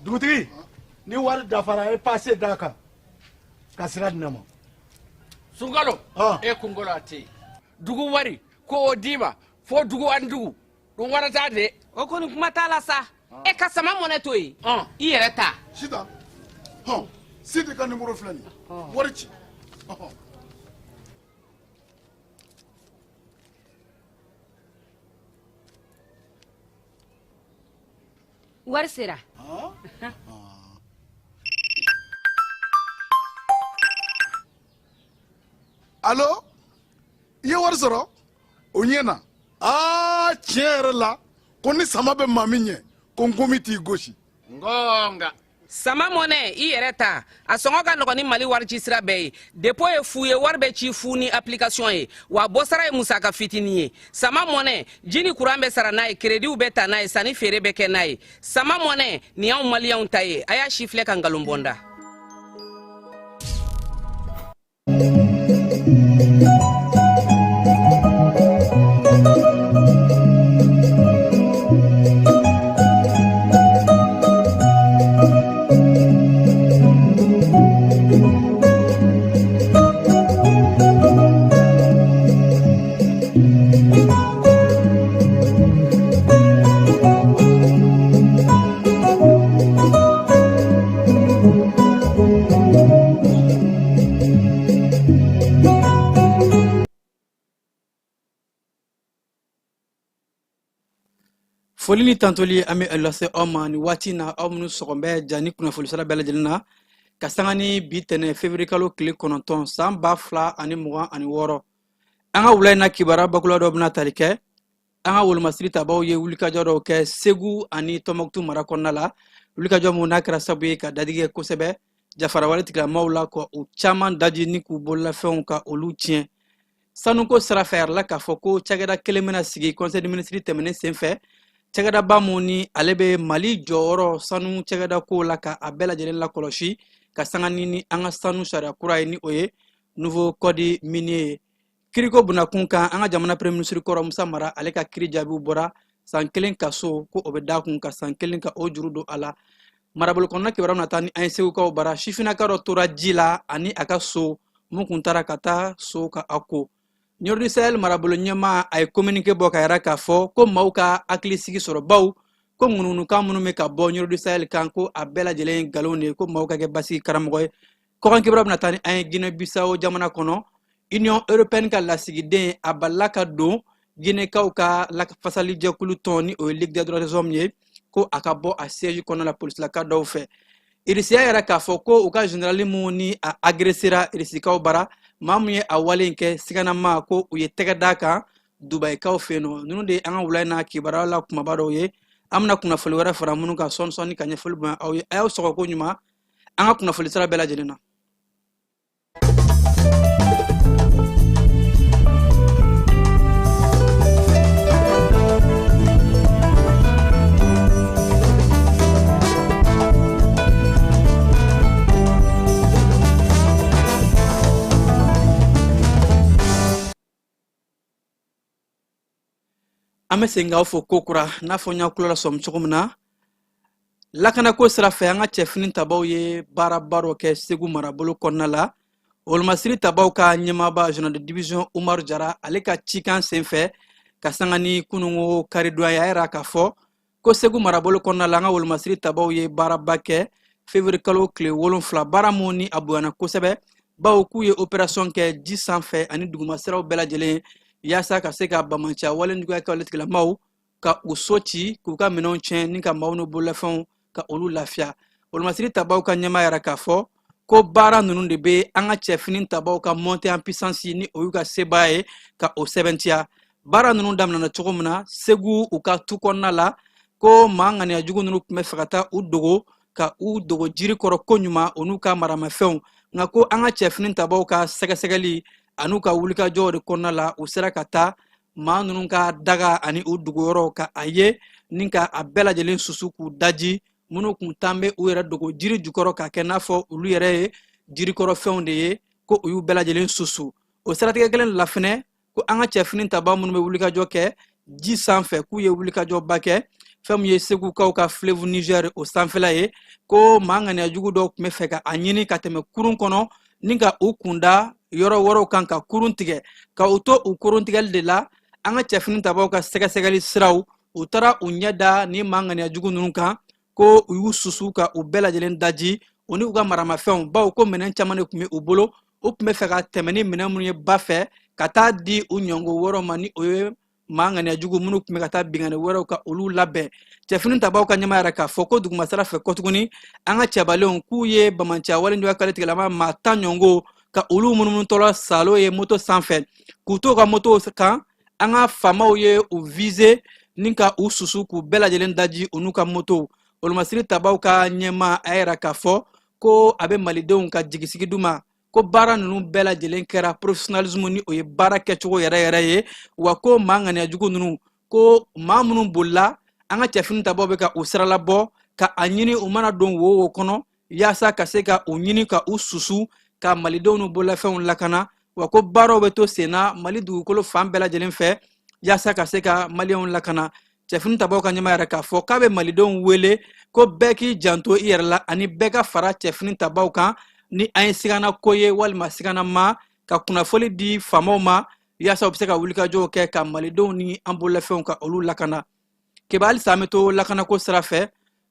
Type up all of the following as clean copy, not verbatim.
Dugutigi, ni wari dafara, e pase d'a kan ka sira di ne ma. Sunkalo, e kunkolo a tɛ yen. Dugu wari ko o d'i ma fo dugu ani dugu ɗum waɗata de. O kɔni, kuma t'a la sa. E ka Sama Mɔnɛ to yen, i yɛrɛ ta. Sitan, hɔn, Sidi ka nimoro filɛ nin ye, wari ci. Ɔhɔn. Wari sera. Alo, i ye wari sɔrɔ, o ɲɛna. Aa, tiɲɛ yɛrɛ la, ko ni sama bɛ maa min ɲɛ, ko nkomi t'i gosi. Gonga. Sama Mɔnɛ, i yɛrɛ ta, a sɔngɔ ka nɔgɔn ni Mali wari ci sira bɛɛ ye. Dépôt ye fu ye, wari bɛ ci fu ni application ye, wa bɔsara ye musaka fitinin ye. Sama Mɔnɛ, ji ni kuran bɛ sara n'a ye, créditw bɛ ta n'a ye, sanni feere bɛ kɛ n'a ye. Sama Mɔnɛ nin y'anw Maliyɛnw ta ye. A y'a si filɛ ka nkalon bɔ n da. Foli ni tantoli an bɛ a lase aw ma nin waati na, aw minnu sɔgɔn bɛ ja ni kunnafoni sira bɛɛ lajɛlen na, ka sanga ni bi tɛnɛ, fevrier kalo tile 9, san 2026. An ka wula in na kibaruya bakuruba dɔ bɛna tali kɛ an ka wolomasiri tabaw ye wulikajɔ dɔw kɛ Segu ani Tɔnbɔkutu mara kɔnɔna la, wulikajɔ mun n'a kɛra sababu ye ka dadigi kɛ kosɛbɛ jafarawale tigilamaaw la, ka u caman daji ni k'u bololafɛnw ka olu tiɲɛ. Sanuko sira fɛ, a yirala k'a fɔ ko cakɛda kelen bɛna sigi conseil des ministres tɛmɛnen senfɛ, cakɛdaba mun ni ale bɛ Mali jɔyɔrɔ sanu cakɛda ko la, ka a bɛɛ lajɛlen lakɔlɔsi, ka sanga ni an ka sanu sariya kura ye, ni o ye nouveau code minier ye. Kiriko bunakun kan, an ka jamana premier ministre kɔrɔ Musa Mara, ale ka kiri jaabiw bɔra. San 1 kaso ko o bɛ da kun, ka san 1 ka o juru don a la. Marabolo kɔnɔna kibaruya na taa ni an ye Segukaw bara, sifinnaka dɔ tora ji la ani a ka so mun kun taara ka taa so ka a ko. Nioro du Sahel marabolo ɲɛmaa, a ye communiqué bɔ ka yira k'a fɔ ko maaw ka hakilisigi sɔrɔ, baw ko ŋunuŋunukan minnu bɛ ka bɔ Nioro du Sahel kan, ko a bɛɛ lajɛlen ye nkalon de ye, ko maaw ka kɛ basigi karamɔgɔ ye. Kɔkan kibaruya bɛna taa ni an ye Guinée Bissau jamana kɔnɔ. Union européenne ka lasigiden, a balila ka don Guinékaw ka fasalijɛkulu tɔn, ni o ye Ligue des droits des hommes ye, ko a ka bɔ a siège kɔnɔ la polisilaka dɔw fɛ. Irisiya yɛrɛ k'a fɔ ko u ka général mun ni a agressera Irisikaw bara, maa mun ye a wale in kɛ, siganama ko u ye tɛgɛ d'a kan Dubayikaw fɛ yen nɔ. Ninnu de ye an ka wula in na kibaruya la kumaba dɔw ye. An bɛna kunnafoni wɛrɛ fara minnu kan sɔɔni sɔɔni, ka ɲɛfɔli bonya aw ye. A y'aw sɔgɔ ko ɲuman an ka kunnafoni sira bɛɛ lajɛlen na. An bɛ segin k'aw fo kokura n'a fɔ n y'a kulo lasɔmi cogo min na. Lakanako sira fɛ, an ka cɛfini tabaw ye baaraba dɔ kɛ Segu marabolo kɔnɔna la. Wolomasiri tabaw ka ɲɛmaaba, général de division Umaru Jara, ale ka cikan senfɛ, ka sanga ni kunungo karidonya ye, a yira k'a fɔ ko Segu marabolo kɔnɔna la, an ka wolomasiri tabaw ye baaraba kɛ février kalo tile 7, baara mun ni a bonyana kosɛbɛ, bawo k'u ye opération kɛ ji sanfɛ ani dugumasiraw bɛɛ lajɛlen, yaasa ka se ka bamanciya wale juguya kɛwale tigilamaw ka u so ci, k'u ka minɛnw tiɲɛ, ni ka maaw n'u bololafɛnw ka olu lafiya. Wolomasiri tabaw ka ɲɛmaa yɛrɛ k'a fɔ ko baara ninnu de bɛ an ka cɛfini tabaw ka montée en puissance, ni o y'u ka sebaaya ye, ka o sɛbɛntiya. Baara ninnu daminɛna cogo min na, Segu, u ka tu kɔnɔna la, ko maa ŋaniya jugu ninnu tun bɛ fɛ ka taa u dogo, ka u dogo jiri kɔrɔ ko ɲuman, o n'u ka maramafɛnw. Nka ko an ka cɛfini tabaw ka sɛgɛsɛgɛli an'u ka wulikajɔw de kɔnɔna la, u sera ka taa maa ninnu ka daga ani u dogoyɔrɔ ka a ye, ni ka a bɛɛ lajɛlen susu k'u daji. Minnu kun tan bɛ u yɛrɛ dogo jiri jukɔrɔ k'a kɛ n'a fɔ olu yɛrɛ ye jirikɔrɔfɛnw de ye, ko u y'u bɛɛ lajɛlen susu. O siratigɛ kelen la fɛnɛ, ko an ka cɛfini taba minnu bɛ wulikajɔ kɛ ji sanfɛ, k'u ye wulikajɔba kɛ fɛn min ye Segukaw ka fleuve Niger o sanfɛla ye, ko maa ŋaniya jugu dɔw tun bɛ fɛ ka a ɲini ka tɛmɛ kurun kɔnɔ ni ka u kunda yɔrɔ wɛrɛw kan ka kurun tigɛ. Ka u to u kurun tigɛli de la, an ka cɛfini tabaw ka sɛgɛsɛgɛli siraw, u taara u ɲɛ da ni maa ŋaniya jugu ninnu kan, ko u y'u susu ka u bɛɛ lajɛlen daji, u n'u ka maramafɛnw, bawo ko minɛn caman de tun bɛ u bolo. U tun bɛ fɛ ka tɛmɛ ni minɛn minnu ye ba fɛ ka taa di u ɲɔngo wɛrɛw ma, ni o ye maa ŋaniya jugu minnu tun bɛ ka taa binkanni wɛrɛw ka olu labɛn. Cɛfini tabaw ka ɲɛmaa yɛrɛ k'a fɔ ko dugumasira fɛ kɔtuguni, an ka cɛbalenw k'u ye bamanciya walejuguya kɛlɛ tigilama maa 10 ɲɔngo ka olu munumunutɔla salo ye moto sanfɛ. K'u to ka moto kan, an ka faamaw ye u viser ni ka u susu k'u bɛɛ lajɛlen daji, u n'u ka motow. Wolomasiri tabaw ka ɲɛmaa a yɛrɛ k'a fɔ ko a bɛ malidenw ka jigisigi d'u ma ko baara ninnu bɛɛ lajɛlen kɛra professionnalisme, ni o ye baara kɛcogo yɛrɛ yɛrɛ ye, wa ko maa ŋaniya jugu ninnu, ko maa minnu bolila, an ka cɛfini tabaw bɛ ka u siralabɔ ka a ɲini u mana don wo wo kɔnɔ, yaasa ka se ka u ɲini ka u susu ka malidenw n'u bololafɛnw lakana, wa ko baaraw bɛ to senna Mali dugukolo fan bɛɛ lajɛlen fɛ, yaasa ka se ka maliyɛnw lakana. Cɛfini tabaw ka ɲɛmaa yɛrɛ k'a fɔ k'a bɛ malidenw wele ko bɛɛ k'i janto i yɛrɛ la, ani bɛɛ ka fara cɛfini tabaw kan ni an ye sigana ko ye walima sigana ma, ka kunnafoli di faamaw ma, yaasa u bɛ se ka wulikajɔw kɛ ka malidenw ni an bololafɛnw ka olu lakana. Keba, halisa an bɛ to lakanako sira fɛ.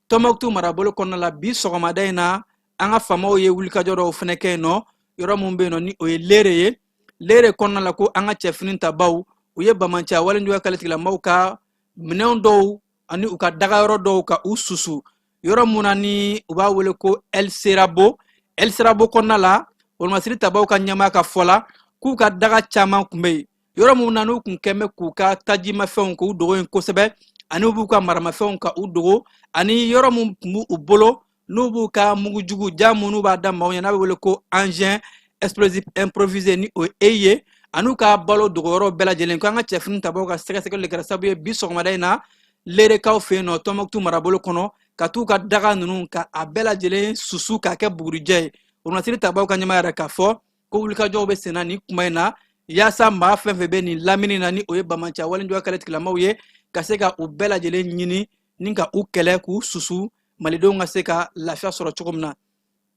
Tɔnbɔkutu marabolo kɔnɔna la, bi sɔgɔmada in na, an ka faamaw ye wulikajɔ dɔw fɛnɛ kɛ yen nɔ, yɔrɔ mun bɛ yen nɔ ni o ye Lere ye. Lere kɔnɔna la, ko an ka cɛfini tabaw, u ye bamanciya walejuguya kɛlɛ tigilamaw ka minɛn dɔw ani u ka dagayɔrɔ dɔw ka u susu, yɔrɔ mun na ni u b'a wele ko El Serabo. El Serabo kɔnɔna la, wolomasiri tabaw ka ɲɛmaa ka fɔ la, k'u ka daga caman kun bɛ yen, yɔrɔ mun na n'u kun kɛn bɛ k'u ka tajimafɛnw k'u dogo yen kosɛbɛ, ani u b'u ka maramafɛnw ka u dogo, ani yɔrɔ mun tun b'u bolo n'u b'u ka mugujugu ja minnu b'a da maaw ɲɛ, n'a bɛ wele ko engin explosif improvisé, ni o ye e ye, an'u ka balo dogoyɔrɔ bɛɛ lajɛlen. Ko an ka cɛfini tabaw ka sɛgɛsɛgɛli de kɛra sababu ye bi sɔgɔmada in na, Lerekaw fɛ yen nɔ, Tɔnbɔkutu marabolo kɔnɔ, ka t'u ka daga ninnu ka a bɛɛ lajɛlen susu k'a kɛ bugurijɛ ye. Wolomasiri tabaw ka ɲɛmaa yɛrɛ k'a fɔ ko wulikajɔw bɛ senna nin kuma in na, yaasa maa fɛn fɛn bɛ nin lamini na, ni o ye bamanciya walejuguya kɛlɛ tigilamaw ye, ka se ka u bɛɛ lajɛlen ɲini ni ka u kɛlɛ k'u susu, malidenw ka se ka lafiya sɔrɔ cogo min na.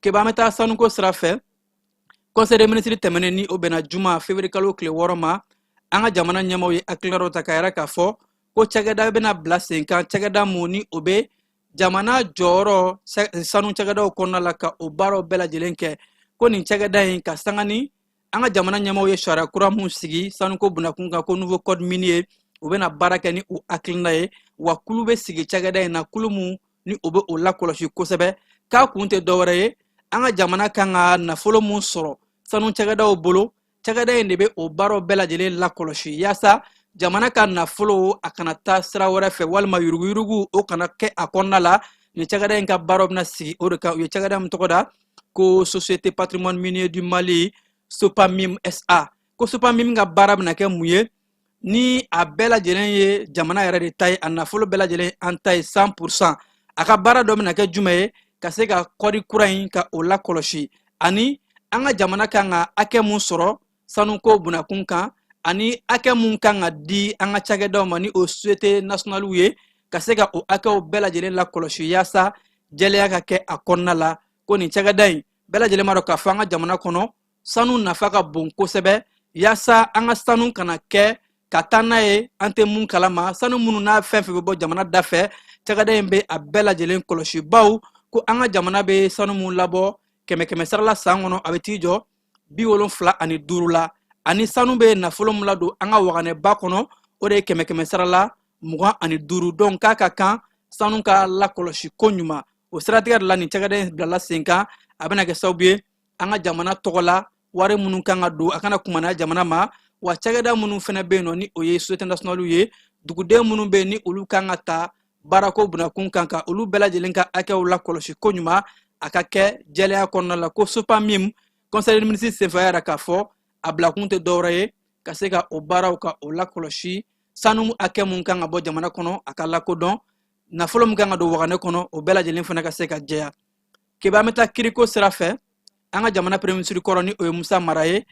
Keba, an bɛ taa sanuko sira fɛ. Conseil des ministres tɛmɛnen, ni o bɛnna juma février kalo tile 6 ma, an ka jamana ɲɛmaaw ye hakilina dɔ ta k'a yira k'a fɔ ko cakɛda bɛna bila sen kan, cakɛda mun ni o bɛ jamana jɔyɔrɔ sanu cakɛdaw kɔnɔna la ka o baaraw bɛɛ lajɛlen kɛ. Ko nin cakɛda in ka sanga ni an ka jamana ɲɛmaaw ye sariya kura mun sigi sanuko bunakun kan, ko nouveau code minier, u bɛna baara kɛ ni u hakilina ye, wa kulu bɛ sigi cakɛda in na, kulu mun ni o bɛ o lakɔlɔsi kosɛbɛ. K'a kun tɛ dɔwɛrɛ ye, an ka jamana kan ka nafolo mun sɔrɔ sanu cakɛdaw bolo, cakɛda in de bɛ o baaraw bɛɛ lajɛlen lakɔlɔsi, yaasa jamana ka nafolo a kana taa sira wɛrɛ fɛ walima yuruguyurugu o kana kɛ a kɔnɔna la. Nin cakɛda in ka baaraw bɛna sigi o de kan. U ye cakɛda min tɔgɔ da ko Société Patrimoine Minier du Mali, SOPAMIM SA. Ko SOPAMIM ka baara bɛna kɛ mun ye? Ni a bɛɛ lajɛlen ye jamana yɛrɛ de ta ye, a nafolo bɛɛ lajɛlen an ta ye 100%, a ka baara dɔ bɛna kɛ jumɛn ye? Ka se ka code kura in ka o lakɔlɔsi, ani an ka jamana kan ka hakɛ mun sɔrɔ sanuko bunakun kan, ani hakɛ mun kan ka di an ka cakɛdaw ma, ni o société nationalew ye, ka se ka o hakɛw bɛɛ lajɛlen lakɔlɔsi, yaasa jɛlɛya ka kɛ a kɔnɔna la. Ko nin cakɛda in, bɛɛ lajɛlen b'a dɔn k'a fɔ an ka jamana kɔnɔ sanu nafa ka bon kosɛbɛ, yaasa an ka sanu kana kɛ ka taa n'a ye an tɛ mun kalama, sanu minnu n'a fɛn fɛn bɛ bɔ jamana da fɛ, cakɛda in bɛ a bɛɛ lajɛlen kɔlɔsi, baw ko an ka jamana bɛ sanu mun labɔ kɛmɛ kɛmɛ sarala san kɔnɔ, a bɛ t'i jɔ 75 la, ani sanu bɛ nafolo min ladon an ka waganɛba kɔnɔ, o de ye kɛmɛ kɛmɛ sarala 25. Donc k'a ka kan sanu ka lakɔlɔsi ko ɲuman. O siratigɛ de la nin cakɛda in bilala sen kan. A bɛna kɛ sababu ye an ka jamana tɔgɔ la wari minnu kan ka don, a kana kumanaya jamana ma. Wa cakɛda minnu fana bɛ yen nɔ, ni o ye société nationale ye, duguden minnu bɛ yen ni olu kan ka ta baarako bunakun kan, ka olu bɛɛ lajɛlen ka hakɛw lakɔlɔsi koɲuman, a ka kɛ jɛlenya kɔnɔna la. Ko SOPAMIM conseil des ministres senfɛ, a yɛrɛ k'a fɔ a bilakun tɛ dɔwɛrɛ ye ka se ka o baaraw ka o lakɔlɔsi, sanu hakɛ mun kan ka bɔ jamana kɔnɔ a ka lakodɔn, nafolo min kan ka don waganɛ kɔnɔ, o bɛɛ lajɛlen fana ka se ka jɛya. Keba, an bɛ taa kiriko sira fɛ. An ka jamana premier ministre kɔrɔ, ni o ye Musa Mara ye,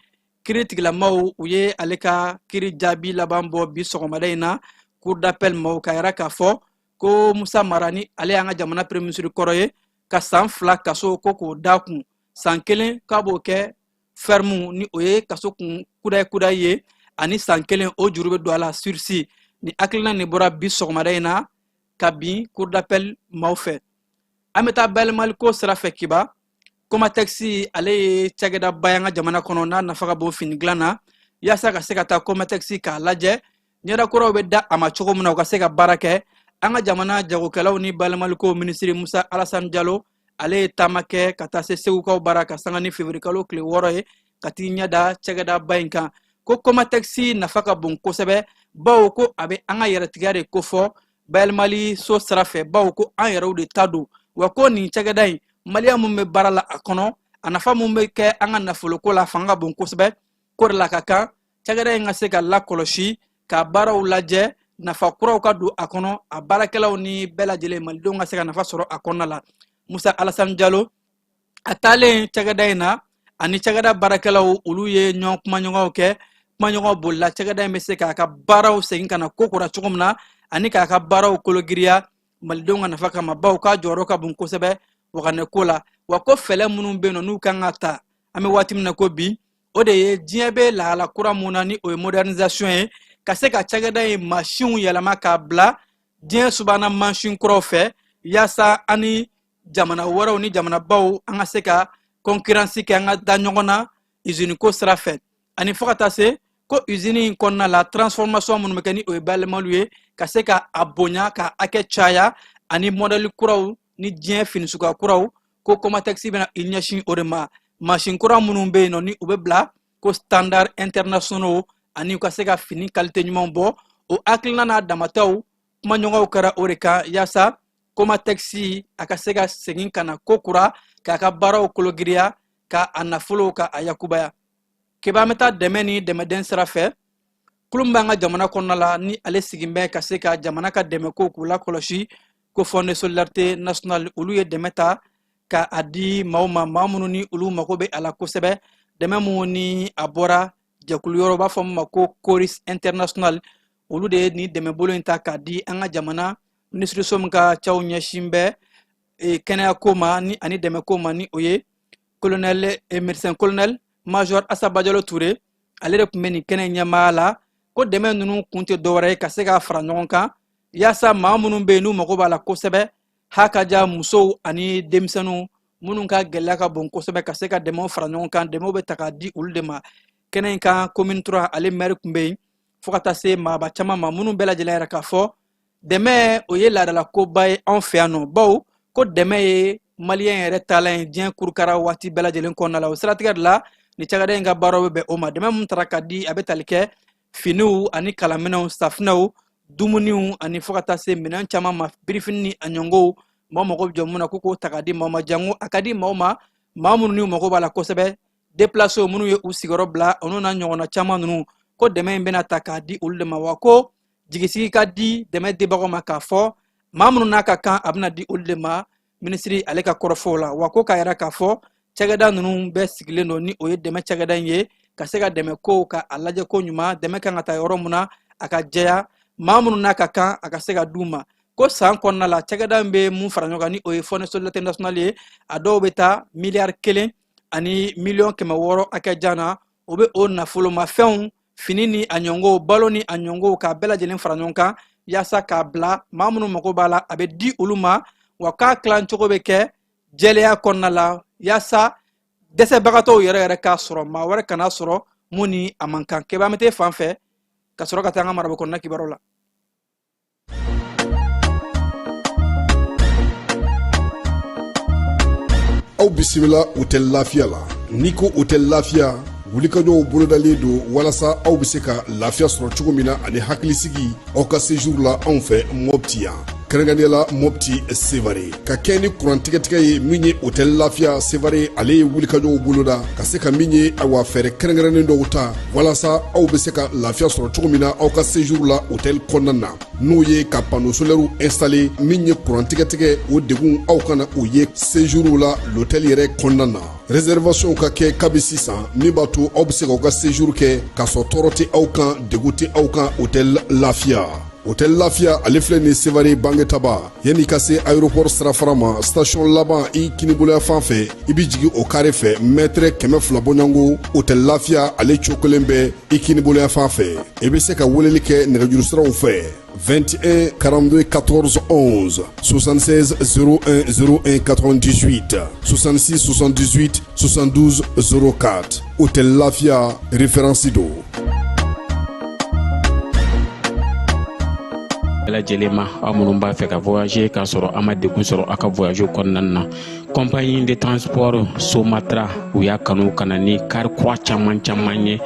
kiri tigilamaw u ye ale ka kiri jaabi laban bɔ bi sɔgɔmada in na cour d'appel maaw ka yira k'a fɔ ko Musa Mara, ni ale y'an ka jamana premier ministre kɔrɔ ye, ka san 2 kaso ko k'o da kun, san 1 k'a b'o kɛ ferme, ni o ye kaso kun kudayi kudayi ye, ani san 1 o juru bɛ don a la sursis. Ni hakilina nin bɔra bi sɔgɔmada in na ka bin cour d'appel maaw fɛ. An bɛ taa bayɛlɛmaliko sira fɛ. Kiba, Comatex, ale ye cakɛdaba ye an ka jamana kɔnɔ n'a nafa ka bon fini dilan na. Yaasa ka se ka taa Comatex k'a lajɛ ɲɛda kuraw bɛ da a ma cogo min na, u ka se ka baara kɛ, an ka jamana jagokɛlaw ni bayɛlɛmaliko minisiri Musa Alasani Jalo, ale ye taama kɛ ka taa se Segukaw bara ka sanga ni février kalo tile 6 ye, ka t'i ɲɛ da cakɛdaba in kan. Ko Comatex nafa ka bon kosɛbɛ, bawo ko a bɛ an ka yɛrɛtigiya de kofɔ bayɛlɛmali so sira fɛ, bawo ko an yɛrɛw de ta don. Wa ko nin cakɛda in, maliyɛn mun bɛ baara la a kɔnɔ, a nafa mun bɛ kɛ an ka nafoloko la, fanga ka bon kosɛbɛ. Ko de la ka kan cakɛda in ka se ka lakɔlɔsi, ka baaraw lajɛ, nafa kuraw ka don a kɔnɔ, a baarakɛlaw ni bɛɛ lajɛlen malidenw ka se ka nafa sɔrɔ a kɔnɔna la. Musa Alasani Jalo, a taalen cakɛda in na, ani cakɛda baarakɛlaw, olu ye ɲɔgɔn kumaɲɔgɔnw kɛ. Kumaɲɔgɔnw bolila cakɛda in bɛ se k'a ka baaraw segin ka na ko kura cogo min na, ani k'a ka baaraw kologiriya malidenw ka nafa kama, bawo k'a jɔyɔrɔ ka bon kosɛbɛ waganɛko la. Wa ko fɛlɛ minnu bɛ yen nɔ n'u kan ka ta an bɛ waati min na ko bi, o de ye diɲɛ bɛ lahala kura mun na, ni o ye modernisation ye, ka se ka cakɛda in mansinw yɛlɛma k'a bila diɲɛ subahana mansin kuraw fɛ, yaasa an ni jamana wɛrɛw ni jamanabaw an ka se ka concurrence kɛ, an ka da ɲɔgɔn na usine ko sira fɛ. Ani fo ka taa se ko usine in kɔnɔna la, transformation minnu bɛ kɛ, ni o ye bayɛlɛmaliw ye, ka se ka a bonya, ka hakɛ caya, ani modèle kuraw ni diɲɛ finisuguya kuraw, ko Comatex bɛna i ɲɛsin o de ma. Mansin kura minnu bɛ yen nɔ ni u bɛ bila ko standard internationaux, ani u ka se ka fini qualité ɲumanw bɔ, o hakilina n'a damataw kumaɲɔgɔnw kɛra o de kan, yaasa Comatex a ka se ka segin ka na ko kura, k'a ka baaraw kologiriya, ka a nafolow ka a yakubaya. Keba, an bɛ taa dɛmɛ ni dɛmɛden sira fɛ. Kulu min b'an ka jamana kɔnɔna la, ni ale sigin bɛ ka se ka jamana ka dɛmɛ ko k'u lakɔlɔsi, ko Fonds de solidarité nationale, olu ye dɛmɛ ta ka a di maaw ma, maa minnu ni olu mago bɛ a la kosɛbɛ. Dɛmɛ minnu ni a bɔra jɛkulu yɔrɔ, u b'a fɔ min ma ko Coris International, olu de ye nin dɛmɛbolo in ta k'a di an ka jamana minisiriso min ka caw ɲɛsin bɛ kɛnɛyako ma ni ani dɛmɛko ma, ni o ye colonel médecin colonel major Asa Bajalo Ture. Ale de tun bɛ nin kɛnɛ ɲɛmaaya la. Ko dɛmɛ ninnu kun tɛ dɔwɛrɛ ye ka se k'a fara ɲɔgɔn kan, yaasa maa minnu bɛ yen n'u mago b'a la kosɛbɛ, ha ka ja musow ani denmisɛnninw minnu ka gɛlɛya ka bon kosɛbɛ, ka se ka dɛmɛw fara ɲɔgɔn kan. Dɛmɛw bɛ ta k'a di olu de ma. Kɛnɛ in kan, commune 3 ale maire tun bɛ yen, fo ka taa se maaba caman ma minnu bɛɛ lajɛlen yɛrɛ k'a fɔ dɛmɛ o ye laadalakoba ye anw fɛ yan nɔ, bawo ko dɛmɛ ye maliyɛn yɛrɛ taalan ye diɲɛ kurukara waati bɛɛ lajɛlen kɔnɔna la. O siratigɛ de la ni cakɛda in ka baaraw bɛ bɛn o ma. Dɛmɛ min taara ka di, a bɛ tali kɛ finiw ani kalaminɛw, safinɛw, dumuniw, ani fo ka taa se minɛn caman ma, birifini ni a ɲɔngow, maaw mago bɛ jɔ mun na, ko k'o ta k'a di maaw ma, jango a ka di maaw ma, maa minnu n'u mago b'a la kosɛbɛ, déplacés minnu ye u sigiyɔrɔ bila, olu n'a ɲɔgɔnna caman ninnu. Ko dɛmɛ in bɛna ta k'a di olu de ma. Wa ko jigisigi ka di dɛmɛ dibagaw ma k'a fɔ maa minnu n'a ka kan, a bɛna di olu de ma, minisiri ale ka kɔrɔfɔw la. Wa ko k'a yira k'a fɔ cakɛda ninnu bɛɛ sigilen don, ni o ye dɛmɛ cakɛda in ye, ka se ka dɛmɛ kow ka a lajɛ ko ɲuman, dɛmɛ kan ka taa yɔrɔ mun na, a ka jɛya, maa minnu n'a ka kan, a ka se ka d'u ma. Ko san kɔnɔna la, cakɛda in bɛ mun fara ɲɔgɔn kan, ni o ye Fonds de solidarité nationale ye, a dɔw bɛ taa miliyari 1 ani miliyɔn 600 hakɛ jan na. O bɛ o nafolomafɛnw, fini ni a ɲɔngow, balo ni a ɲɔngow, k'a bɛɛ lajɛlen fara ɲɔgɔn kan yaasa k'a bila maa minnu mago b'a la, a bɛ di olu ma. Wa k'a tilan cogo bɛ kɛ jɛlenya kɔnɔna la, yaasa dɛsɛbagatɔw yɛrɛ yɛrɛ k'a sɔrɔ, maa wɛrɛ kana sɔrɔ mun ni a man kan. Kɛba, an bɛ t'e fan fɛ ka sɔrɔ ka taa an ka marabolo kɔnɔna kibaru la. Aw bisimila Hôtel Lafiya la. N'i ko Hôtel Lafiya, wulikajɔw bolodalen don walasa aw bɛ se ka lafiya sɔrɔ cogo min na ani hakilisigi aw ka séjour la anw fɛ Mopti yan, kɛrɛnkɛrɛnnenya la Mopti Sevare. Ka kɛ ni kuran tigɛtigɛ ye min ye, Hôtel Lafiya Sevare ale ye wulikajɔw boloda ka se ka min ye, awa, fɛɛrɛ kɛrɛnkɛrɛnnen dɔw ta walasa aw bɛ se ka lafiya sɔrɔ cogo min na aw ka séjour la hôtel kɔnɔna na, n'o ye ka panneau solaire installé. Min ye kuran tigɛtigɛ, o degun aw kana o ye séjour la l'hôtel yɛrɛ kɔnɔna na. Réservation ka kɛ kabi sisan, min b'a to aw bɛ se k'aw ka séjour kɛ k'a sɔrɔ tɔɔrɔ tɛ aw kan, degun tɛ aw kan. Hôtel Lafiya, Hôtel Lafiya ale filɛ nin Sevare Bangetaba, yanni ka se aéroport sirafara ma, station laban i kiniboloya fan fɛ, i bɛ jigin o carré fɛ, mètre 200 bɔɲɔgɔnko, Hôtel Lafiya ale cokolen bɛ i kiniboloya fan fɛ. I bɛ se ka weleli kɛ nɛgɛjuru siraw fɛ: 21 42 14 11, 76 01 01 98, 66 78 72 04. Hôtel Lafia, référence do. Bɛɛ lajɛlen ma, aw minnu b'a fɛ ka voyager k'a sɔrɔ a ma degun sɔrɔ aw ka voyage kɔnɔna na, compagnie de transport Somatra u y'a kanu ka na ni car kura caman caman ye,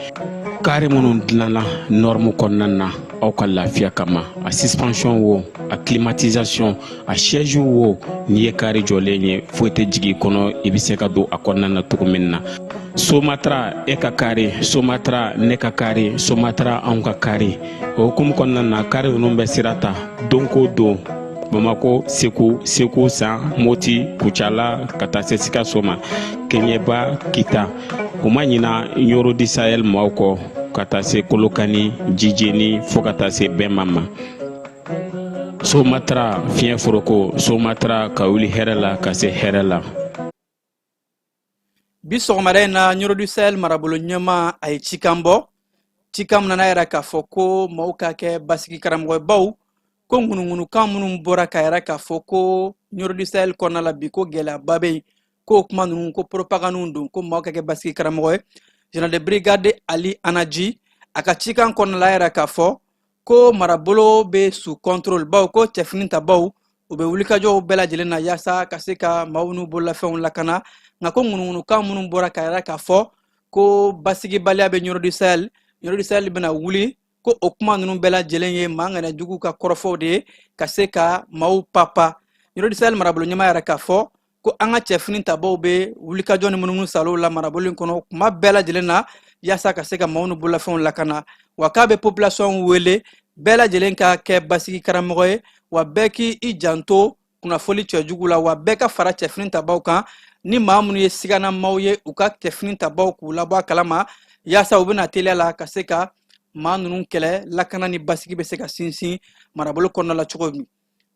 car minnu dilanna norme kɔnɔna na aw ka lafiya kama. A suspension wo, a climatisation, a siège wo, n'i ye car jɔlen ye, foyi tɛ jigin i kɔnɔ, i bɛ se ka don a kɔnɔna na cogo min na. Somatra e ka car, Somatra ne ka car, Somatra anw ka car. O hukumu kɔnɔna na, car ninnu bɛ sira ta don ko don Bamako, Segu, Segu San, Moti, Kucala, ka taa se Sikaso ma, Keɲɛba, Kita. U ma ɲina Ɲoro du Sahel maaw kɔ, ka taa se Kolokani, Jijeni, fo ka taa se Bɛnma ma. Somatra fiɲɛ foroko, Somatra ka wuli hɛrɛ la ka se hɛrɛ la. Bi sɔgɔmada in na, Ɲoro du Sahel marabolo ɲɛmaa a ye cikan bɔ, cikan min nana yɛrɛ k'a fɔ ko maaw ka kɛ basigi karamɔgɔbaw, ko ŋunuŋunukan minnu bɔra ka yɛrɛ k'a fɔ ko Ɲoro du Sahel kɔnɔna la bi, ko gɛlɛyaba bɛ yen, k'o kuma ninnu ko propagande don, ko maaw ka kɛ basigi karamɔgɔ ye. Général de brigade Ali Anaji a ka cikan kɔnɔna la yɛrɛ k'a fɔ ko marabolo bɛ sous contrôle, baw ko cɛfini tabaw u bɛ wulikajɔw bɛɛ lajɛlen na yaasa ka se ka maaw n'u bololafɛnw lakana. Nka ko ŋunuŋunukan minnu bɔra ka yɛrɛ k'a fɔ ko basigibaliya bɛ Ɲoro du Sahel, Ɲoro du Sahel bɛna wuli, ko o kuma ninnu bɛɛ lajɛlen ye maa ŋaniya jugu ka kɔrɔfɔw de ye ka se ka maaw papa. Ɲoro du Sahel marabolo ɲɛmaa yɛrɛ k'a fɔ ko an ka cɛfini tabaw bɛ wulikajɔ ni munumunu salow la marabolo in kɔnɔ kuma bɛɛ lajɛlen na yaasa ka se ka maaw n'u bololafɛnw lakana. Wa k'a bɛ population wele bɛɛ lajɛlen ka kɛ basigi karamɔgɔ ye, wa bɛɛ k'i janto kunnafoli cɛjugu la, wa bɛɛ ka fara cɛfini tabaw kan. Ni maa minnu ye sigana maaw ye, u ka cɛfini tabaw k'u labɔ a kalama yaasa u bɛna teliya la ka se ka maa ninnu kɛlɛ, lakana ni basigi bɛ se ka sinsin marabolo kɔnɔna la cogo min.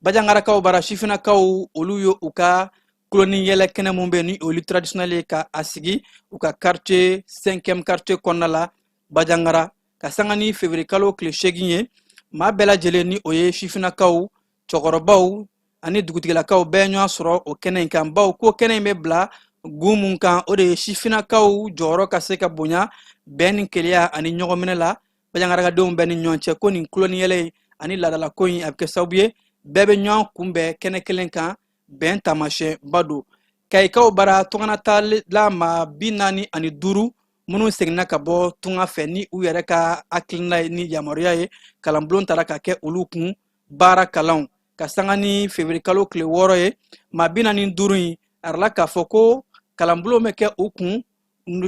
Bajangarakaw bara, sifinnakaw olu ye u ka kuloni yɛlɛ kɛnɛ mun bɛ ni olu traditionnel ye ka a sigi u ka quartier 5e quartier kɔnɔna la Bajangara, ka sanga ni février kalo tile 8 ye. Maa bɛɛ lajɛlen, ni o ye sifinnakaw, cɛkɔrɔbaw ani dugutigilakaw, bɛɛ ɲɔgɔn sɔrɔ o kɛnɛ in kan, baw ko kɛnɛ in bɛ bila gun mun kan, o de ye sifinnakaw jɔyɔrɔ ka se ka bonya bɛn ni kelenya ani ɲɔgɔnminɛ la bajangarakadenw bɛɛ ni ɲɔgɔn cɛ. Ko nin kuloni yɛlɛ in ani laadalako in a bɛ kɛ sababu ye bɛɛ bɛ ɲɔgɔn kunbɛn kɛnɛ kelen kan, bɛn taamasiyɛnba don. Kayikaw bara, tunganatala maa 45 minnu seginna ka bɔ tunga fɛ ni u yɛrɛ ka hakilina ye ni yamaruya ye, kalanbulon tara ka kɛ olu kun baara kalanw ka sanga ni février kalo tile 6 ye. Maa 45 in a yirala k'a fɔ ko kalanbulon bɛ kɛ u kun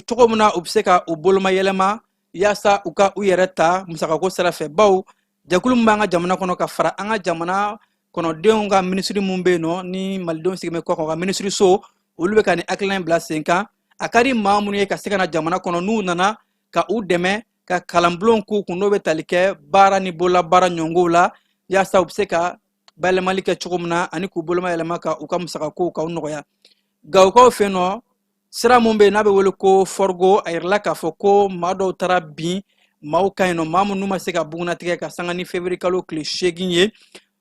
cogo min na u bɛ se ka u boloma yɛlɛma yaasa u ka u yɛrɛ ta musakako sira fɛ, baw jɛkulu min b'an ka jamana kɔnɔ ka fara an ka jamana kɔnɔdenw ka minisiri mun bɛ yen nɔ ni malidenw sigilen bɛ kɔ kan, ka minisiri so, olu bɛ ka nin hakilina in bila sen kan. A ka di maa minnu ye ka se ka na jamana kɔnɔ, n'u nana ka u dɛmɛ ka kalanbulon k'u kun, n'o bɛ tali kɛ baara ni bololabaara ɲɔngow la, yaasa u bɛ se ka bayɛlɛmali kɛ cogo min na ani k'u boloma yɛlɛma ka u ka musakakow k'aw nɔgɔya. Gawokaw fɛ yen nɔ, sira mun bɛ yen n'a bɛ wele ko Forgo, a yirala k'a fɔ ko maa dɔw taara bin maaw kan yen nɔ, maa minnu ma se ka bugunnatigɛ ka sanga ni février kalo tile 8 ye.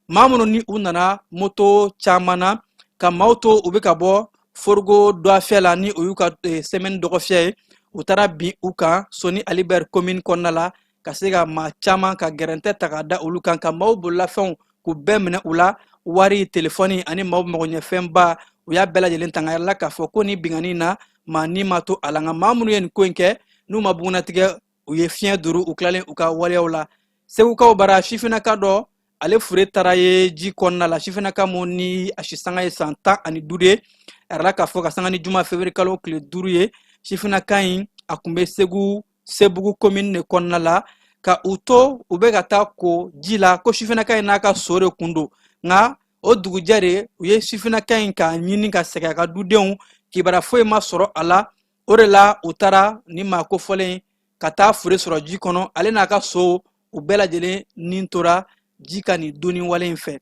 Maa minnu ni u nana moto caman na ka maaw to u bɛ ka bɔ Forgo dɔgɔfiyɛ la, ni o y'u ka semaine dɔgɔfiyɛ ye, u taara bin u kan Soni Ali Ber commune kɔnɔna la ka se ka maa caman ka gɛrɛntɛ ta k'a da olu kan, ka maaw bololafɛnw k'u bɛɛ minɛ u la, wari, telefɔni ani maaw magoɲɛfɛnba. U y'a bɛɛ lajɛlen tanga yɛrɛ la k'a fɔ ko ni binkanni na, maa ni ma to a la, nka maa minnu ye nin ko in kɛ, n'u ma bugunnatigɛ, u ye fiɲɛ duuru u tilalen u ka waleyaw la. Segukaw bara, sifinnaka dɔ ale fure taara ye ji kɔnɔna la. Sifinnaka mun ni a sisanga ye san 15 ye, a yirala k'a fɔ ka sanga ni juma fevrier kalo tile 5 ye, sifinnaka in a kun bɛ Segu, Sebugu komini de kɔnɔna la. Ka u to u bɛ ka taa ko ji la, ko sifinnaka in n'a ka so de kun don, nka o dugujɛ de u ye sifinnaka in k'a ɲini ka sɛgɛn, a ka dudenw kibaruya foyi ma sɔrɔ a la. O de la u taara ni maa kofɔlen ka taa fure sɔrɔ ji kɔnɔ, ale n'a ka so, u bɛɛ lajɛlen ni tora ji ka nin donni wale in fɛ.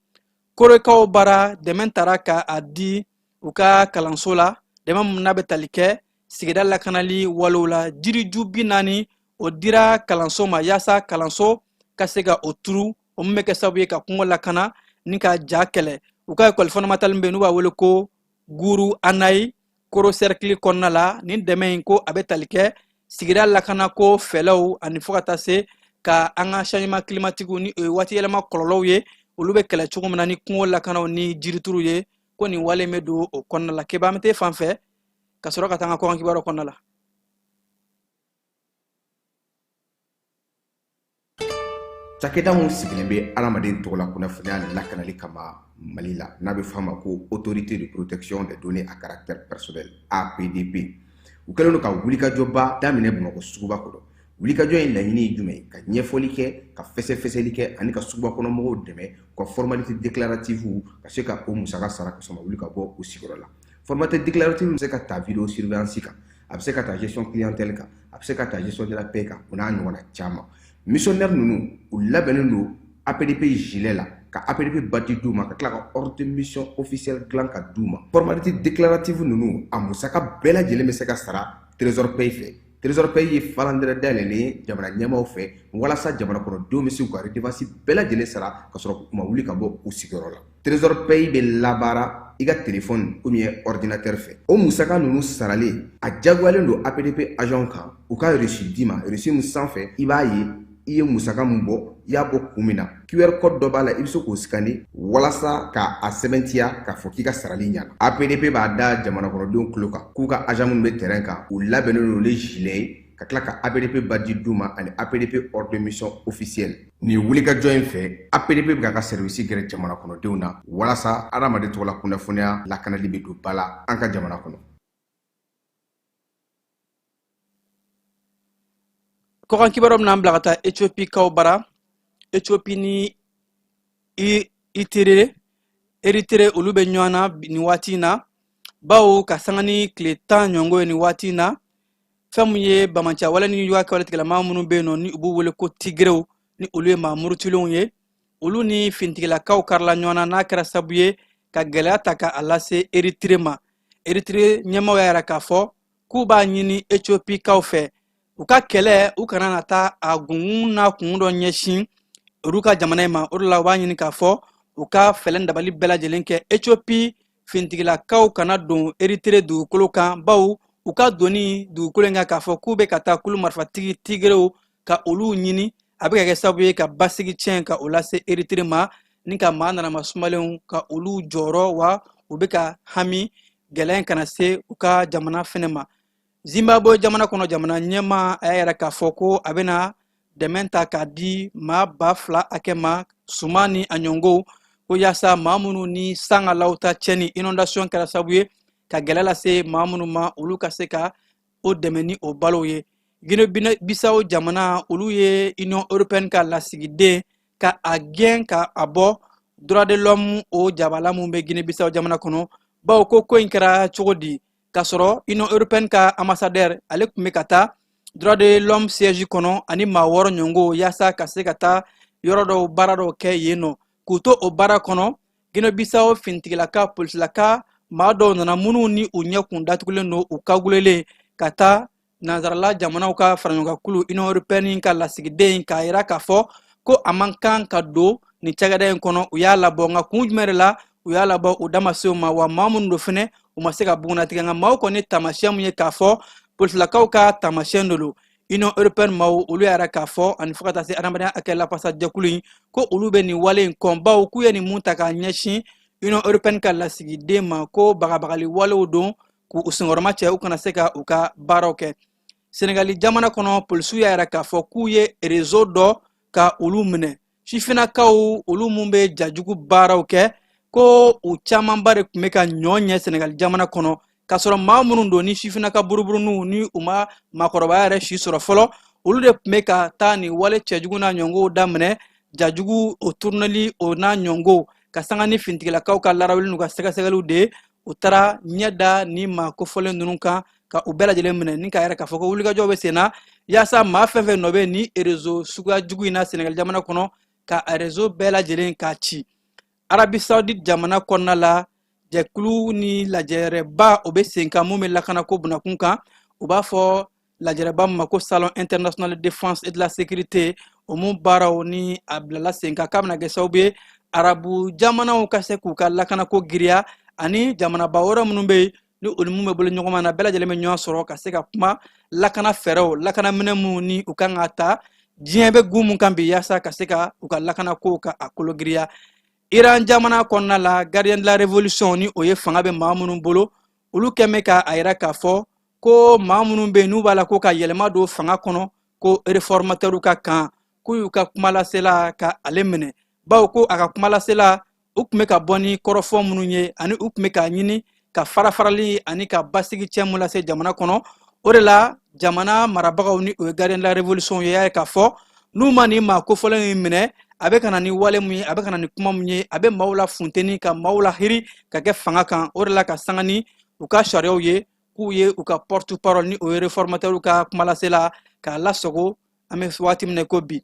Korekaw bara, dɛmɛ tara ka a di u ka kalanso la, dɛmɛ min n'a bɛ tali kɛ sigida lakanali walew la. Jiriju 40, o dira kalanso ma yaasa kalanso ka se ka o turu, o min bɛ kɛ sababu ye ka kungo lakana ni ka ja kɛlɛ. U ka ekɔli fɔnɔmatali min bɛ yen, n'u b'a wele ko Guru Anayi, Koro sɛrikili kɔnɔna la, nin dɛmɛ in ko a bɛ tali kɛ sigida lakanako fɛlɛw ani fo ka taa se ka an ka changement climatique ni o ye waati yɛlɛma kɔlɔlɔw ye, olu bɛ kɛlɛ cogo min na ni kungo lakanaw ni jirituru ye, ko nin wale bɛ don o kɔnɔna la. Keba, an bɛ t'e fan fɛ ka sɔrɔ ka taa an ka kɔkan kibaruyaw kɔnɔna la. Cakɛda min sigilen bɛ adamaden tɔgɔla kunnafoniya lakanali kama Mali la, n'a bɛ f'a ma ko Autorité de protection des données à caractère personnel, APDP, u kɛlen don ka wulikajɔba daminɛ Bamakɔ suguba kɔnɔ. Wulikajɔ in laɲini ye jumɛn ye? Ka ɲɛfɔli kɛ, ka fɛsɛfɛsɛli kɛ ani ka suguba kɔnɔ mɔgɔw dɛmɛ u ka formalité déclarative ka se ka o musaka sara ka sɔrɔ ma wuli ka bɔ u sigiyɔrɔ la. Formalité déclarative bɛ se ka ta vidéo surveillance kan, a bɛ se ka ta gestion clientèle kan, a bɛ se ka ta gestion de la paie kan, o n'a ɲɔgɔnna caman. Missionnaire ninnu, u labɛnnen don APDP gilet la, ka APDP badge d'u ma, ka tila ka ordre de mission officielle dilan ka d'u ma. Formalité déclarative ninnu, a musaka bɛɛ lajɛlen bɛ se ka sara Trésor Pay fɛ. Trésor Pay ye falandɛrɛ dayɛlɛlen ye jamana ɲɛmaaw fɛ walasa jamana kɔnɔdenw bɛ se k'u ka redevance bɛɛ lajɛlen sara ka sɔrɔ u ma wuli ka bɔ u sigiyɔrɔ la. Trésor Pay bɛ labaara i ka téléphone ou bien ordinateur fɛ. O musaka ninnu saralen, a jagoyalen don APDP agent kan u ka reçu d'i ma, reçu min sanfɛ i b'a ye i ye musaka min bɔ, i y'a bɔ kun min na. QR code dɔ b'a la, i bɛ se k'o scanner walasa ka a sɛbɛntiya k'a fɔ k'i ka sarali ɲana. APDP b'a da jamana kɔnɔdenw tulo kan k'u ka agent minnu bɛ terrain kan, u labɛnnen don ni gilet ye, ka tila ka APDP badge d'u ma ani APDP ordre de mission officielle. Nin wulikajɔ in fɛ, APDP bɛ k'a ka service gɛrɛ jamana kɔnɔdenw na walasa adamaden tɔgɔla kunnafoniya lakanali bɛ don ba la an ka jamana kɔnɔ. Kɔkan kibaruyaw bɛna an bila ka taa Ethiopie kaw bara. Ethiopie ni Itere, Eritere, olu bɛ ɲɔgɔn na nin waati in na, bawo ka sanga ni tile 10 ɲɔgɔn ye nin waati in na, fɛn min ye banbaanciya wale ni juguya kɛwale tigilama minnu bɛ yen nɔ, ni u b'u wele ko Tigrew, ni olu ye maa murutilenw ye, olu ni fintigilakaw karila ɲɔgɔn na, n'a kɛra sabu ye ka gɛlɛya ta ka a lase Eritere ma. Eritere ɲɛmaaw y'a yira k'a fɔ k'u b'a ɲini Etiopikaw fɛ, u ka kɛlɛ u kana na taa a gungun n'a kun dɔ ɲɛsin olu ka jamana in ma. O de la u b'a ɲini k'a fɔ u ka fɛɛrɛ dabali bɛɛ lajɛlen kɛ, Ethiopie fintigilakaw kana don Eritere dugukolo kan, bawo u ka donni dugukolo in kan k'a fɔ k'u bɛ ka taa kulu marifatigi Tigrew ka olu ɲini, a bɛ ka kɛ sababu ye ka basigi tiɲɛ ka o lase Eritere ma, ni ka maa narama sumalenw ka olu jɔyɔrɔ, wa u bɛ ka hami gɛlɛya in kana se u ka jamana fɛnɛ ma. Zimbabwe jamana kɔnɔ, jamana ɲɛmaa a y'a yira k'a fɔ ko a bɛna dɛmɛ ta k'a di maa 2000 hakɛ ma, suman ni a ɲɔngow, ko yaasa maa minnu ni san ka lawuta tiɲɛni, inondation, kɛra sababu ye ka gɛlɛya lase maa minnu ma, olu ka se ka o dɛmɛ ni o balow ye. Guinée Bissau jamana, olu ye Union européenne ka lasigiden ka a gɛn ka a bɔ droit de l'homme o jabala mun bɛ Guinée Bissau jamana kɔnɔ, bawo ko in kɛra cogo di k'a sɔrɔ Union européenne ka ambassadeur ale tun bɛ ka taa droit de l'homme siège kɔnɔ ani maa wɔɔrɔ ɲɔngo yaasa ka se ka taa yɔrɔ dɔw baara dɔw kɛ yen nɔ. K'u to o baara kɔnɔ, Guinée Bissau finitigilaka, polisilaka maa dɔw nana, minnu ni u ɲɛ kun datugulen don, u kagulelen, ka taa nansarala jamanaw ka faraɲɔgɔnkankulu Union européenne ka lasigiden k'a yira k'a fɔ ko a man kan ka don nin cakɛda in kɔnɔ. U y'a labɔ, nka kun jumɛn de la u y'a labɔ, u da ma se o ma, wa maa minnu don fɛnɛ, u ma se ka bugunnatigɛ. Nka maaw kɔni taamasiyɛn mun ye k'a fɔ polisilakaw ka taamasiyɛn de don, Union européenne maaw olu y'a yira k'a fɔ, ani fo ka taa se adamadenya hakɛ lafasa jɛkulu in, ko olu bɛ nin wale in kɔn, bawo k'u ye nin mun ta k'a ɲɛsin Union européenne ka lasigiden ma ko bagabagali walew don k'u senkɔrɔma cɛ u kana se ka u ka baaraw kɛ. Senegali jamana kɔnɔ, polisiw y'a yira k'a fɔ k'u ye réseau dɔ ka olu minɛ, sifinnakaw olu mun bɛ jajugu baaraw kɛ, ko u camanba de tun bɛ ka ɲɔ ɲɛ Senegali jamana kɔnɔ, k'a sɔrɔ maa minnu don ni sifinnaka buruburuninw ni u ma maakɔrɔbaya yɛrɛ si sɔrɔ fɔlɔ, olu de tun bɛ ka taa nin wale cɛjugu n'a ɲɔngow daminɛ, jajugu o tourneli o n'a ɲɔngow. Ka sanga ni fintigilakaw ka larawuli n'u ka sɛgɛsɛgɛliw de ye, u taara ɲɛ da ni maa kofɔlen ninnu kan ka u bɛɛ lajɛlen minɛ, ni k'a yira k'a fɔ ko wulikajɔw bɛ sen na yaasa maa fɛn fɛn nɔ bɛ ni réseau suguya jugu in na Senegali jamana kɔnɔ, ka réseau bɛɛ lajɛlen k'a ci. Arabi Saudi jamana kɔnɔna la, jɛkulu ni lajɛrɛba o bɛ sen kan mun bɛ lakanako bunakun kan. U b'a fɔ lajɛrɛba min ma ko Salon international de défense et de la sécurité, o mun baaraw ni a bilala sen kan k'a bɛna kɛ sababu ye arabu jamanaw ka se k'u ka lakanako giriya, ani jamanaba wɛrɛ minnu bɛ yen ni olu mun bɛ bolo ɲɔgɔnma na, bɛɛ lajɛlen bɛ ɲɔgɔn sɔrɔ ka se ka kuma lakana fɛɛrɛw, lakana minɛn minnu ni u kan ka ta diɲɛ bɛ gun mun kan bi, yaasa ka se ka u ka lakanako ka a kolo giriya. Iran jamana kɔnɔna la, gardien de la révolution ni o ye fanga bɛ maa minnu bolo, olu kɛn bɛ ka a yira k'a fɔ ko maa minnu bɛ yen n'u b'a la ko ka yɛlɛma don fanga kɔnɔ, ko réformateurw ka kan, k'u y'u ka kumalasela ka ale minɛ, bawo ko a ka kumalasela u tun bɛ ka bɔ ni kɔrɔfɔ minnu ye, ani u tun bɛ k'a ɲini ka farafarali ani ka basigi cɛ mun lase jamana kɔnɔ. O de la jamana marabagaw ni o ye gardien de la révolution ye y'a ye k'a fɔ n'u ma nin maa kofɔlen in minɛ, a bɛ ka na ni wale mun ye, a bɛ ka na ni kuma mun ye, a bɛ maaw la funteni, ka maaw la hiri ka kɛ fanga kan. O de la ka sanga ni u ka sariyaw ye, k'u ye u ka porte parole ni o ye réformateurw ka kumalasela k'a lasago an bɛ waati min na ko bi.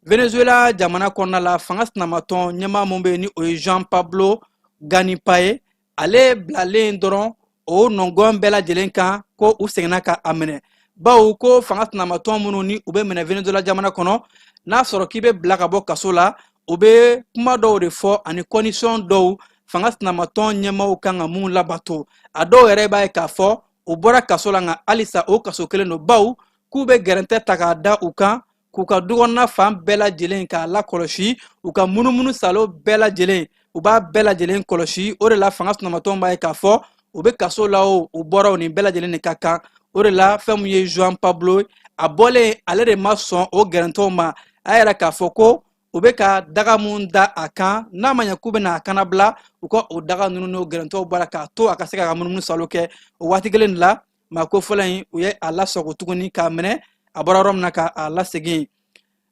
Venezuela jamana kɔnɔna la, fanga sinamatɔn ɲɛmaa mun bɛ yen ni o ye Juan Pablo Ganipa ye, ale bilalen dɔrɔn o nɔngɔn bɛɛ lajɛlen kan ko u seginna ka a minɛ, bawo ko fanga sinamatɔn minnu ni u bɛ minɛ Venezuela jamana kɔnɔ, n'a sɔrɔ k'i bɛ bila ka bɔ kaso la, u bɛ kuma dɔw de fɔ ani condition dɔw fanga sinamatɔn ɲɛmaaw kan ka mun labato. A dɔw yɛrɛ b'a ye k'a fɔ u bɔra kaso la, nka halisa o kaso kelen don, bawo k'u bɛ gɛrɛntɛ ta k'a da u kan, k'u ka dukɔnɔna fan bɛɛ lajɛlen k'a lakɔlɔsi, u ka munumunu salo bɛɛ lajɛlen, u b'a bɛɛ lajɛlen kɔlɔsi. O de la fanga sinamatɔnw b'a ye k'a fɔ u bɛ kaso la o, u bɔra o, nin bɛɛ lajɛlen de ka kan. O de la fɛn min ye Juan Pablo, a bɔlen, ale de ma sɔn o gɛrɛntɛw ma. A y'a yira k'a fɔ ko u bɛ ka daga mun da a kan, n'a ma ɲɛ k'u bɛna a kanabila, u ka o daga ninnu n'o gɛrɛntɛw bɔra k'a to a ka se k'a ka munumunu salo kɛ. O waati kelen de la, maa kofɔlen in, u ye a lasago tuguni k'a minɛ a bɔra yɔrɔ min na ka a lasegin.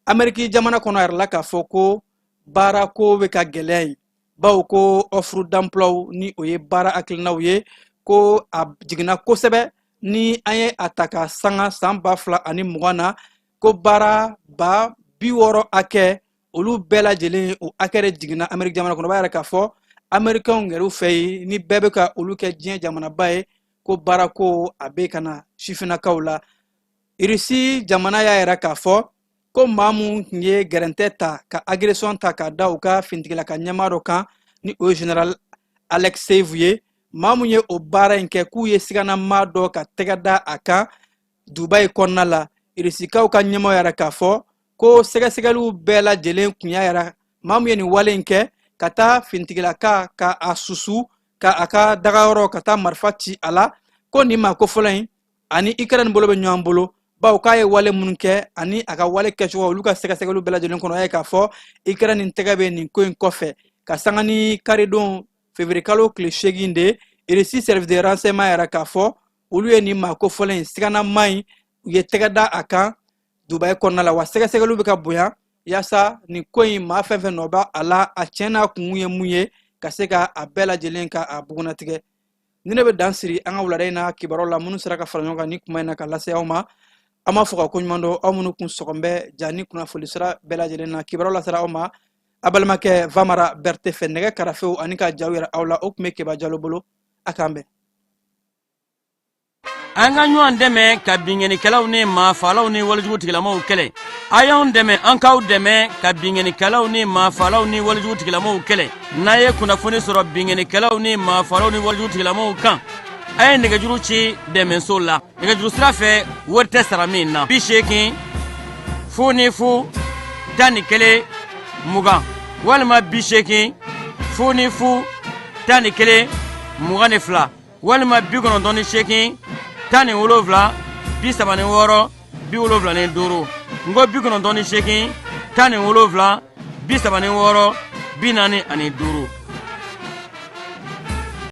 Ameriki jamana kɔnɔ, a yirala k'a fɔ ko baarako bɛ ka gɛlɛya yen, bawo ko offre d'emploi ni o ye baara hakilinaw ye, ko a jiginna kosɛbɛ ni an ye a ta ka sanga san 2020 na, ko baara 60 000 hakɛ, olu bɛɛ lajɛlen o hakɛ de jiginna Ameriki jamana kɔnɔ. O b'a yira k'a fɔ Amerikɛnw yɛrɛw fɛ yen ni bɛɛ bɛ ka olu kɛ diɲɛ jamanaba ye, ko baarako a bɛ ka na sifinnakaw la. Irisi jamana y'a yira k'a fɔ ko maa mun tun ye gɛrɛntɛ ta ka agression ta k'a da u ka fintigilaka ɲɛmaa dɔ kan ni o ye général Alexeyev ye, maa mun ye o baara in kɛ, k'u ye siganamaa dɔ ka tɛgɛ da a kan Dubayi kɔnɔna la. Irisikaw ka ɲɛmaaw y'a yira k'a fɔ ko sɛgɛsɛgɛliw bɛɛ lajɛlen kun y'a yira maa mun ye nin wale in kɛ, ka taa fintigilaka ka a susu ka a ka dagayɔrɔ ka taa marifa ci a la, ko nin maa kofɔlen in ani Ukraine bolo bɛ ɲɔgɔn bolo, bawo k'a ye wale minnu kɛ ani a ka wale kɛcogo, olu ka sɛgɛsɛgɛliw bɛɛ lajɛlen kɔnɔ, a ye k'a fɔ Ukraine tɛgɛ bɛ nin ko in kɔfɛ. Ka sanga ni karidon février kalo tile 8 de, Irisi service de renseignement y'a yira k'a fɔ olu ye nin maa kofɔlen in siganama in, u ye tɛgɛ da a kan Dubayi kɔnɔna la, wa sɛgɛsɛgɛliw bɛ ka bonya yaasa nin ko in, maa fɛn fɛn nɔ b'a a la, a tiɲɛ n'a kun ye mun ye, ka se ka a bɛɛ lajɛlen ka a bugunnatigɛ. Ni ne bɛ dan siri an ka wulada in na kibaruyaw la minnu sera ka fara ɲɔgɔn kan ni kuma in na ka lase aw ma. An b'a fɔ ka koɲuman dɔn aw minnu kun sɔgɔn bɛ ja ni kunnafoni sira bɛɛ lajɛlen na. Kibaruyaw lasera aw ma a balimakɛ Vamara Berete fɛ. Nɛgɛ karafew ani ka jaw yira aw la, o tun bɛ Keba Jalo bolo. A k'an bɛn. An ka ɲɔgɔn dɛmɛ ka binkannikɛlaw ni maafaalaw ni walejugu tigilamaw kɛlɛ. A y'anw dɛmɛ, an k'aw dɛmɛ ka binkannikɛlaw ni maafaalaw ni walejugu tigilamaw kɛlɛ. N'a ye kunnafoni sɔrɔ binkannikɛlaw ni maafaalaw ni walejugu tigilamaw kan, a ye nɛgɛjuru ci dɛmɛso la nɛgɛjuru sira fɛ, wari tɛ sara min na: 80 00 11 20 walima 80 00. 11 22 walima 98 17 36 75. N ko 98 17 36 45.